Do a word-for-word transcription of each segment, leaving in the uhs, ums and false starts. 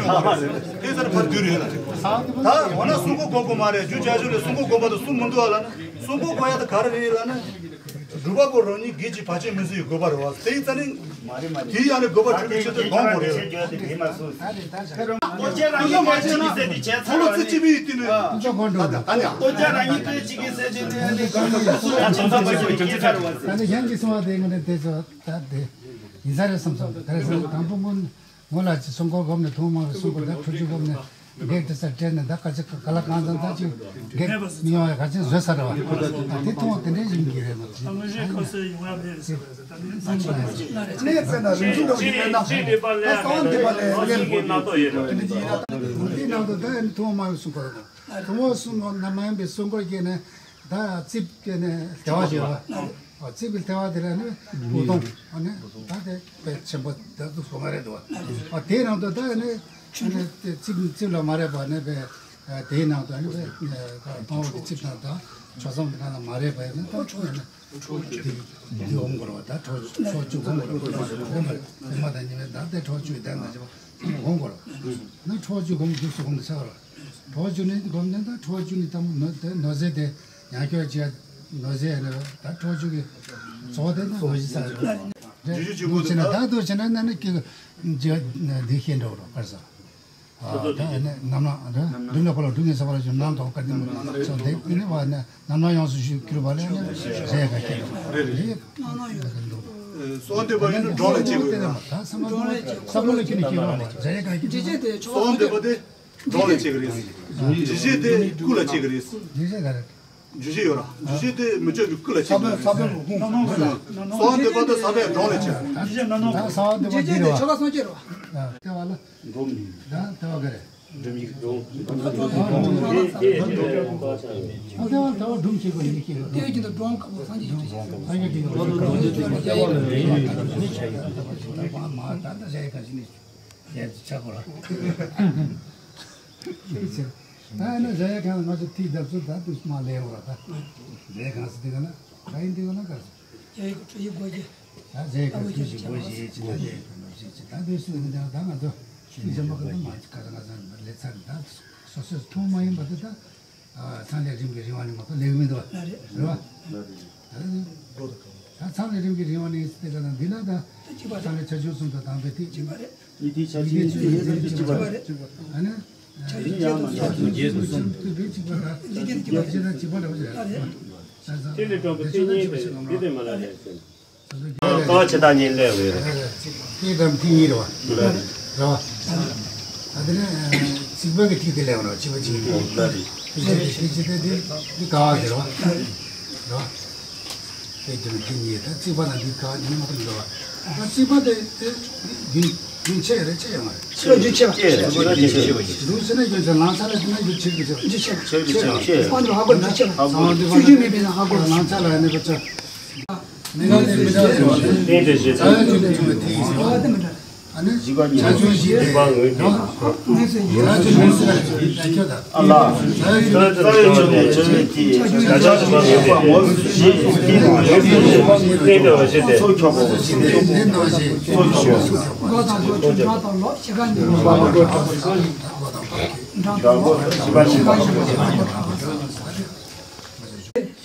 ཡོང་བ་རེད། དེ་ཚར་ཕར་བསྡུས་རེད་ལ། ད་འོ་ན་སྲུང་འཁོར་དགོས་དགོས་མ་རེད། རྒྱུ་བྱ་ཞོར་ལས་སྲུང་འཁོར་དགོས་པ་དང་སྲུང་མི་འདུག་ཨ་ལ་ན། སྲུང་འཁོར་དགོས་ཡ་ད་ག་རེ་རེད་ལ་ན། སྒྲུབ་པ་པོ་རང་ཉིད་སྒེར་གྱི་བར་ཆད་མི་བཟོ་བའི་དགོས་པ་རེད་བ། དེའི་རྩ་ནི་མ་རེད་མ་རེད། དེའི་ཡང་ནི་དགོས་པ་འཁྲུལ་པའི་ཆེད་དུ་གདོང་དགོས་རེད། ཁོ་ཚོ་མ་བྱས་ན་ཁོ་ཚོ་རྩིས་ཅི་མི་ཡིན་དེ་ནི་ཁོ་ཚོ་གོ་འགྲོ་ད་ད་ནི་ཨ། ད་ནི་གཞན་གྱིས་གསུང་བ་དེ་ངོ་ནས་དེ་ཚོ་ད་དེ་ཡིན་ས་རེད་བསམ་སོང་། ག་རེ་ཟེར་ན་དང་པོ་སྔོན། ངོ་ལ་ཅི་སྲུང་འཁོར་སྒོམ་ནས་ཐུན་མོང་བའི་སྲུང་འཁོར་དང་ཁྲོ་ཆུ་སྒོམ་ནས་བགེགས་དྲི་ཟ་བྲལ་ནས་ད་ག་ཅི་ག་ལ་གང་ཙམ་ད་ཅི་བགེགས་མི་ཡོང་བའི་ག་ཅི་བཟོས་ཚར་བ་དེ་མཐོང་བ་དེ་འདྲའི་ཡིན་གྱི་རེད་མ་གཏོགས། དེའི་ནང་དུ་ད་ཐུན་མོང་བའི་སྲུང་འཁོར་དང་ཐུན་མོང་བའི་སྲུང་འཁོར་རྣམ་པ་མ་ཡིན་པའི་སྲུང་འཁོར་སྐྱེས་ནས། ད་རྩིབས་དེ་ནས་ལྟེ་བ་ཡོད་པ། རྩིབས་ཀྱི་ལྟེ་བ་དེ་ལ་ནི་སྐུ་གདུང་ཨ་ནི་ད་དེ་དཔེ་ཆེན་པོ་ད་དུ་སོ་ང་རེད་འདུག་བ། དེའི་ནང་དུ་ད་ནི་རྩིབས་རྩིབས་ལ་མ་རེད་པ་ནི་དཔེ་དེའི་ནང་དུ་ནི་དཔེ་དཔང་པོ་གི་རྩིབས་དང་ད་ཕྱོགས་མཚམས་དེ་ག་ལ་མ་རེད་པ་ཡིན་ན་ད་ཕྱོགས་ཡིན་ན་དེ་འོང་དགོས་རེད་བ། ད་ཕྱོགས་ཕྱོགས་བཅུ་འོང་དགོས་རེད་བ། ཉི་མ་དང་ཉི་མའི་ཟླ་དེ་ཕྱོགས་བཅུའི་གདན་དང་བཅས་པ་འོང་དགོས་རེད་བ། ན་ཕྱོགས་བཅུ་སྒོམ་རྒྱུགས་སུ་སྒོམ་དུ་ཆགས་རེད་བ། གྲོགས་བཅུ་ནི་སྒོམ་ལྡན་དང་གྲོགས་བཅུ་ནི་ལྟད་མོ་ནོར་དེ་ནོར་རྫས་དེ་ཡང་སྐྱར་བྱས་ནོར་རྫས་ནི་ད་གྲོགས་བཅུ་གི་གཙོ་བོ་དེ་ནི་ནོར་བཞི་ས་རེད། འདུག་བྱས་ན་ད་འདུག་བྱས་ན་ན་ནི་ཀི་འདི་ཤེས་འགྲོ་རོགས་གར་ས། ད་ནི་རྣམ་སྣང་རེད། འདུག་ལ་ཁོ་ལ་འདུག་ངེས་ས་བ་ལ་བཞུགས་རྣམ་དང་བཀའ་དྲིན་སོགས་དེ་ནི་བ་ནི་རྣམ་སྣང་ཡོངས་སུ་ཞུ་གྱུར་པ་ལས་ནི་རྫས་ག་ཤེས་འགྲོ་རེད། སོ་འདོད་པ་ཡིན་ན་གྲོགས་ལ་བྱེད་དགོས། ད་ས་མ་ས་མ་ལ་ཁྱོད་ནི་ཤེས་རོགས་རྫས་ག་ཤེས་འགྲོ། སོ་འདོད་པ་དེ། གྲོགས་ལ་བྱེད་ཀྱི་རེད། འཇུ་བྱེད་དེ་སྐུ་ལ་བྱེད་ཀྱི་རེད། འཇུ་བྱེད་ག་རེད། འཇུ་བྱེད་ཡོད་ར། འཇུ་བྱེད་དེ་མི་བསྐྱོད་པའི་སྐུ་ལ་བྱེད་ཀྱི་རེད། སོ་འདོད་པ་དེ་ས་པའི་གྲོགས་ལ་བྱེད། ད་ས་འདོད་པ་འཇུ་བྱེད་དེ་ཆོ་ག་སོང་སྐྱེ་རོ། ལྟེ་བ་ལ། འགྲོ་མི། ད་ལྟེ་བ་ག་རེད། འགྲོ་མི་འགྲོ། ལྟེ་བ་ལྟེ་བ་སྒྲུབ་བྱེད་པ་ཡིན་ཤེས་རོ། ལྟེ་བ་ཀྱི་འདུག་འགྲོ་འོང་དཀར་པོ་སངས་རྒྱས་ཀྱི་ཞིང་། སངས་རྒྱས་ཀྱི་ཡོངས་སུ་གྲོགས་ཀྱི་ཆོས་ཀྱི་ཡ་ཡ་ལ་རེ་ཡོད་ད་ད་ད་ཞ་ཡི་ཁ་ཞིག་ནི། ཡ་ཆ་གོ་ར། ད་ནི་རེ་ཡ་གང་ང་ཚོ་ཐིག་བརྡབ་ཚུལ་ད་དུ་མ་ལས་འོ་ར་ད། རེ་གང་སི་དེ་ག་ན་ག་ཡིན་དེ་ག་ན་ག་སི། རེ་ཡ་གི་ཁྲོ་ཡི་སྒོ་རྒྱ། ད་རེ་ག་ཁྲོ་ཞིག་སྒོ་ཞིག་ཅི་ད་རེ་ག་ནོ་ཞིག་ཅི་ད་དུ་སུ་ཡིན་ད་ད་ང་ཚོ་ཤིང་ཆེན་པོ་ག་ན་མ་ཅི་ག་ད་ང་ཚོ་ལས་ཚར་ད་སོ་སོས་མཐོང་མ་ཡིན་པ་དེ་ད། ཚང་ལས་རིམ་གྱིས་རིང་བ་ནི་མ་གཏོགས་ལེགས་མི་འདུག་བ། རེད་བ། ད་ཚང་ལས་རིམ་གྱིས་རིང་བ་ནི་དེ་ག་ན་འདི་ལ་ད་ཚང་ལས་ཆ་ཆུང་གསུམ་དུ་དང་པོའི་ཐིག་གཅིག་པ་རེད། ཡི་དེའི་ཆ་ཆུང་གསུམ་དུ་དང་པོའི་ཐིག་གཅིག་པ་རེད། ཨ་ནི། ཆ་ཆུང་གསུམ་དུ་དང་པོའི་ཐིག་གཅིག་པ་རེད། ལས་རྒྱུ་གཅིག་པ་རེད། ལས་རྒྱུ་གཅིག་པ་རེད། ཐིག་ལེ་དྲུག་པོ་ཐིག་གཉིས་རེད། འདི་དེ་མ་ལ་རེད། ལྟ་བ་ཆེ་ཐག་ཉེ་ལས་འོས་རེད། ཐིག་གམ་ཐིག་གཉིས་རེད་བ། རེད་བ། ཨ་དེ་ནས་ཚིག་པ་གི་ཐིག་དེ་ལས་འོས་རེད་བ། ཚིག་པ་གཅིག་གི་ཐིག་ཐིག་ཅི་དེ་དེ་འདི་ག་བ་དེ་རེད་བ། རེད་བ། དེ་དེ་ནས་ཐིག་གཉིས་ད་ཚིག་པ་དང་འདི་ག་གཉིས་མ་གཏོགས་མི་འདུག་བ། ད་ཚིག་པ་དེ་དེ་འདི་རྒྱུན་རྒྱུན་ཆད་རེད་ཆད་ཡོང་བ་རེད། ཚིག་པ་རྒྱུན་ཆད་པ། རྒྱུན་ཆད་ན་རྒྱུན་ཆད་ལང་ཚ་ལ་དེ་ན་རྒྱུན་ཆད་ཀྱི་ཆད། རྒྱུན་ཆད་པ། ཆད་ཀྱི་ཆད་ཆད། ཚང་དུ་ཧ་གོ་རྒྱུན་ཆད་པ། ཚང་དུ་ཧ་གོ་རྒྱུན་ཆད་པ། ལང་ཚ་ལ་ནི་གོ་ཆ། མི་འདྲ་དེ་མི་འདྲ་ཟེར་བ་དེ། རྩ་བའི་རྒྱུ་ནས་བྱུང་བའི་དེ་ཡིན་ཟེར་བ། ཨ་ནི་ཆ་ཆུང་བཞི་དེ་ཡང་། རྩ་བའི་རྒྱུ་ནས་བྱུང་བའི་དེ་ཡིན་ཟེར་བ། ཨ་ལ། རྩ་བའི་རྒྱུ་ནས་བྱུང་བའི་དེ་ཆ་ཆུང་བཞི་དེ་ཡིན་པ་ངོ་བོ་བཞི་ཡིན་ཟེར་བ། ཚོ་ཁྱོག་པོ་བཞི་དེ་ཚོ་ཁྱོག་པོ། སྒོ་དང་སྒོ་ཆུ་འགྲོ་དང་ལོག་ཤི་ཁ་ནི་འགྲོ་དང་ལོག་ཤི་ཁ་ཤི་ཁ་ཤི་ཁ་ཤི།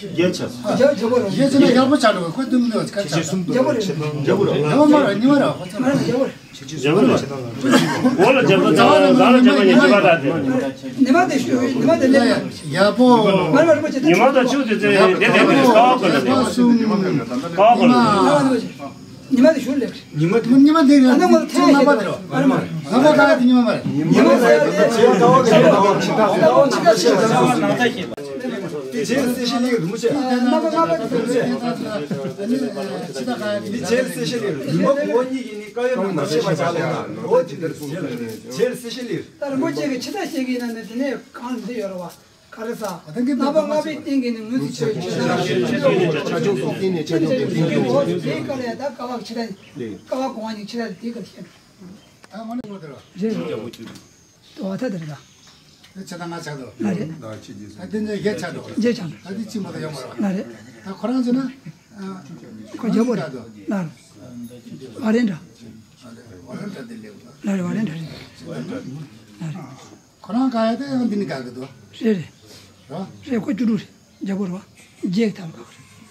རྒྱལ་ཆེ། རྒྱལ་རྒྱལ་པོ་རེད། རྒྱལ་ཆེ་ན་ཡག་པོ་ཆགས་འགྲོ་གི། ཁོ་དུ་མི་འདུག་ཁ་ཆགས། རྒྱལ་པོ་རེད། རྒྱལ་པོ་རེད། རྒྱལ་པོ་མ་རེད། ཉི་མ་རེད། ཁོ་ཚོ་མ་རེད། རྒྱལ་པོ་རེད། འོ་ལ་རྒྱལ་པོ་ཚ་བ་རང་ལ་རྒྱལ་པོ་ཉི་ཤུ་པ་ར་དེ། ཉི་མ་དེ་ཤོད། ཉི་མ་དེ་ལེགས། ཡག་པོ། མ་རེད་མ་རེད། ཉི་མ་དང་ཆུ་དེ་ཚེ་དེ་དེ་དེ་ཀ་བ་ཀུ་ལ་དེ། ཀ་བ་ཀུ་ལ། ཉི་མ་དེ་ཤོད་ལེགས། ཉི་མ་ཉི་མ་དེ་ཨ་ནི་ངོ་ཐེངས་ཤིག་རྣམ་པ་དེ་རོ། རྣམ་པ་ག་དེ་ཉི་མ་མ་རེད། ཉི་མ་ཟེར་ཡ་དེ་ཆེ་ཀ་བ་ཀུ་ལ་ཀ་བ་ཆེ་ཀ་ཀ་བ་ཆེ་ཀ་ཆེ་ཀ་ཆེ་ཀ་ནང་ཐག་ཤེས་པ། དེ་ཆེ་སེ་ཤེ་ལེགས་རིན་པོ་ཆེ། རྣམ་པ་ལྔ་པ་དེ་རིན་པོ་ཆེ། དེ་ཆེ་སེ་ཤེ་ལེགས་རིན་པོ་གོ་གཉིས་ཡིན་ནི་ཀ་ཡོ་ནང་ཐག་ཤེས་པ་ཆགས་ལེགས་ན་ལོ་ཇི་ལྟར་གསུངས་ཀྱི་རེད། ཆེ་སེ་ཤེ་ལེགས། ད་རིན་པོ་ཆེ་གི་ཆེ་ཐག་ཤེས་ཀྱི་ཡིན་ན་ནི་དེ་ནས་གང་འདི་ཡོད་རེད་བ། ག་རེ་ཟ། རྣམ་པ་ལྔ་པའི་སྟེང་གི་ནི་ངོས་སུ་ཆེ་ཆེ་ཆ་ཆུང་སོགས་སྟེང་ནས་ཆ་ཆུང་སོགས་སྟེང་ནས་ཆ་ཆུང་སོགས། དེའི་སྐབས་ལ་ཡང་ད་ཀ་བ་ཆེ་ད་ཀ་བ་གོང་བ་ཉིད་ཆེ་ད་དེའི་སྐབས་ཤེས། ད་ང་ནི་ངོ་དེ་ར། རེད་རེད། དོ་བ་ད་དེ་རེད་ད། དེ་ཆེ་ད་ང་ཆགས་དོ། ང་རེད། ད་དེ་ནས་བརྒྱད་ཆགས་དོ། བརྒྱད་ཆགས་དོ། ད་དེ་གཅིག་མ་གཏོགས་ཡོད་མ་རེད། ང་རེད། ད་ཁོ་རང་ཚོ་ན། ཁོ་རྒྱལ་པོ་རེད། ང་རེད། བ་རན་འདྲ། བ་རན་འདྲ་དེ་ལེགས། ང་རེད་བ་རན་འདྲ་རེད། ང་རེད། ཁོ་རང་ག་ཡ་དེ་ཡང་འདི་ནི་ག་གི་དོ། རེད་རེད། རོ། རེད་ཁོ་བཅུ་དྲུག་རེད། རྒྱལ་པོ་རེད་བ། རྒྱལ་གྱི་ཐབ་ག་རེད།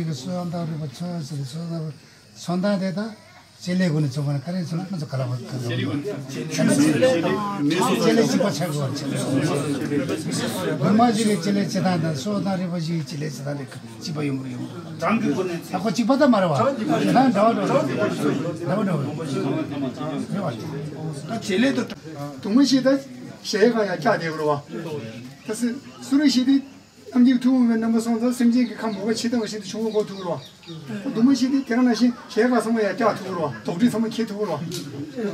ཅིག་གི་གསོ་དང་རིག་པ་མཚོན་ཟེར་གསོ་དང་། མཚོན་སྟངས་དེ་དང་བྱེད་ལས་སྒོ་ནས་མཚོན་པ་ན་ག་རེ་མཚོན་ན། ང་ཚོ་ག་ལ་བ་ག་ལ་བ་བྱེད་ལས་གཅིག་པ་ཆགས་དགོས་པ་བྱེད་ལས། སྒོ་མ་ཞིག་གི་བྱེད་ལས་བྱེད་སྟངས་དང་གསོ་དང་རིག་པ་ཞིག་གི་བྱེད་ལས་བྱེད་སྟངས་དེ་གཅིག་པ་ཡོང་གི་ཡོང་གི། རང་གི་སྒོ་ནས་ཨ་ཁོ་གཅིག་པ་ད་མ་རེད་བ། ད་འདྲ་བ་འདྲ་བ་འདྲ་བ་འདྲ་བ་རེད་བ། ད་བྱེད་ལས་དང་། དུང་མོ་ཞིག་ད་གཞལ་ཡས་ཁང་ཡང་བཀྱག་བསྡད་དགོས་རེད་བ། ད་སུ་རེ་ཞིག་དེ། རྣམ་འགྱུར་ཐུན་མོང་བའི་རྣམ་པ་སོང་ཙང་སེམས་ཅན་གྱི་ཁམས་མོས་པ་ཇི་ལྟ་བ་བཞིན་དུ་བྱུང་བའི་སྒོ་ཐུག་རོ། མདོ་མ་བཞི་དེ་དེ་རིང་ནང་བཞིན་གཞས་སྒར་ཚང་མ་ཡར་བཀྱག་ཐུབ་རོགས། དོགས་འདྲི་ཚང་མ་འཁྱེར་ཐུབ་རོགས།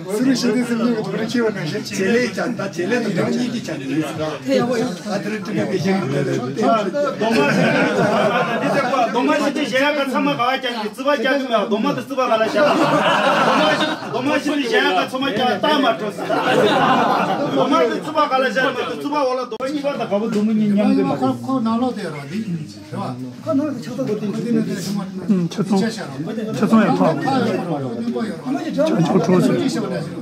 སུ་རུ་ཤེས་ལྡན་སེམས་ཅན་གྱི་དོགས་འདྲི་འཁྱེར་བ་ནང་བཞིན། བྱེད་ལས་ཀྱང་ད་བྱེད་ལས་དང་འབྲེལ་བ་གཉིས་ཀྱི་ཆ་ནས་ཡིན་ཟེར་ར། དེ་ཡག་པོ་ཡོད། ད་དེ་རིང་ཀྲི་ག་དེ་བཞིན་ཡོད་དེ་རེད། མདོ་མ་བཞི་དེ་གཞས་སྒར་ཚང་མ་ག་བ་བཀྱག་གི་རྩིས་པ་བཀྱག་གི་མེད། མདོ་མ་དེ་རྩིས་པ་ག་ལ་བཞག་མདོ་མ་བཞི་དེ་གཞས་སྒར་ཚང་མ་བཀྱག་རྟགས་མ་འགྲོ་ཟེར། མདོ་མ་དེ་རྩིས་པ་ག་ལ་བཞག་མ་དེ་རྩིས་པ་འོག་ལ་མདོ་མ་གཉིས་པ་དང་ག་བུ་མདོ་མ་གཉིས་མཉམ་གི་མ་རེད། ཁོ་ཁོ་ནང་ལོགས་དེ་རོ་འདི་རེད་བ། ཁོ་ནང་ལ་ཆགས་སྡང་གོ་དེ་ནས་དེ་ཚང་མ་ཆ་ཚང་ཆ་ཚང་ཡང་ཐོག་ཁ་ཡོད་རོ་སྙིང་པོ་ཡོད་རོ། ཆ་ཆོག་ཆོག་ཟེར།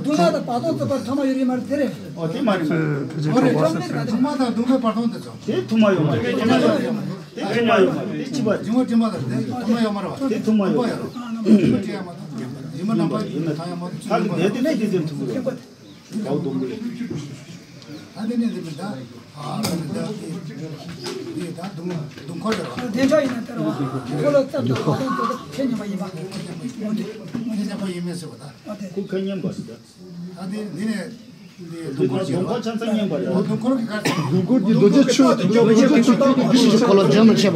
དུང་ལ་དང་བར་སྟོང་བརྩེགས་པ་ཐ་མ་ཡོད་རེད་མ་རེད་དེ་རེད། ཨོ་དེ་མ་རེད། ཨོ་རེད། དུང་མ་དང་དུང་པའི་བར་སྟོང་དེ་ཚོ། དེ་ཐུང་མ་ཡོད་མ་རེད། དེ་ཐུང་མ་ཡོད་མ་རེད། དེ་གཅིག་པ་རེད། རིང་པོ་དྲི་མ་དང་དེ་ཐུང་མ་ཡོད་མ་རེད་བ། དེ་ཐུང་མ་ཡོད་མ་རེད། རིང་པོ་ཡོད་རོ། རིང་པོ་དྲི་ཡ་མ་ཐུང་ཡོད་མ་རེད། རིང་པོ་རྣམ་པ་ཡོད་ཐང་ཡ་མ་ཐུང་། ཁ་གི་ནད་དེ་ནད་དེ་དེ་ཐུང་གི་རེད། གའུ་སྡོང་པོ་རེད། ད་དེ་ནས་དེ་མི་ད། ཨ་ད་ནི་ད་དེ་དེ་ད་དུང་དུང་འཁོར་རེད་བ། བདེ་འཇགས་ཡིན་ན་ལྟར་བ། ཁོ་ལ་ཙམ་དུ་བ་དང་དུ་ཁས་མཉམ་པ་ཡིན་པ། ཁས་མཉམ་པ་ཡིན་མིན་ཟེར་བ་ད། ཨ་དེ་ཁོ་ཁས་མཉམ་པ་རེད་ད། ད་དེ་འདི་ནས་དེ་དུང་འཁོར་ཟེར་བ། དུང་འཁོར་ཆ་ཚང་མཉམ་པ་རེད། ཨོ་དུང་འཁོར་གྱི་ག་ཚང་། དུང་འཁོར་གྱི་རྡོ་རྗེ་ཆུ་རྡོ་རྗེ་ཆུ་ཆུ་ཆུ་ཁོ་ལ་འཇོམས་མི་བྱེད་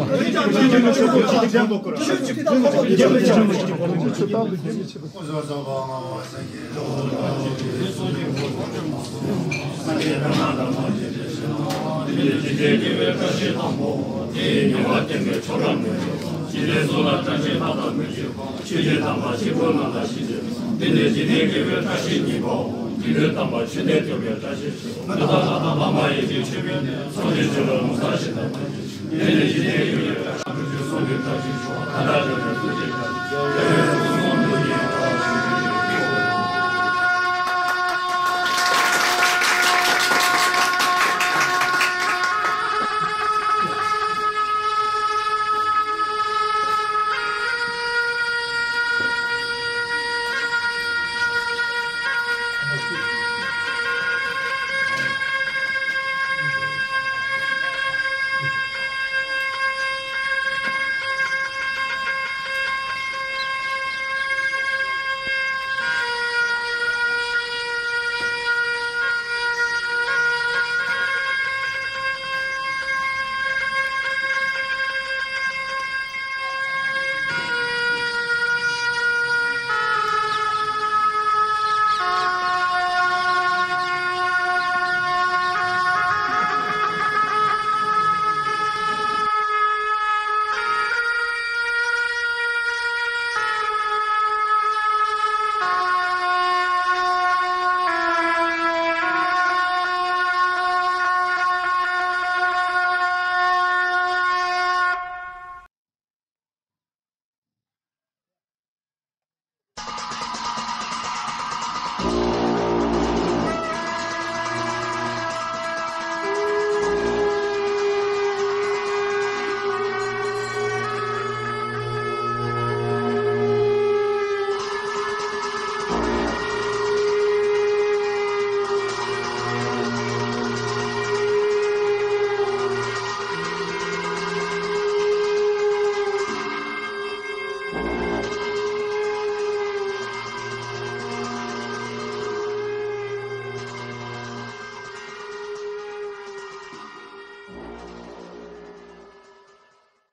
པ།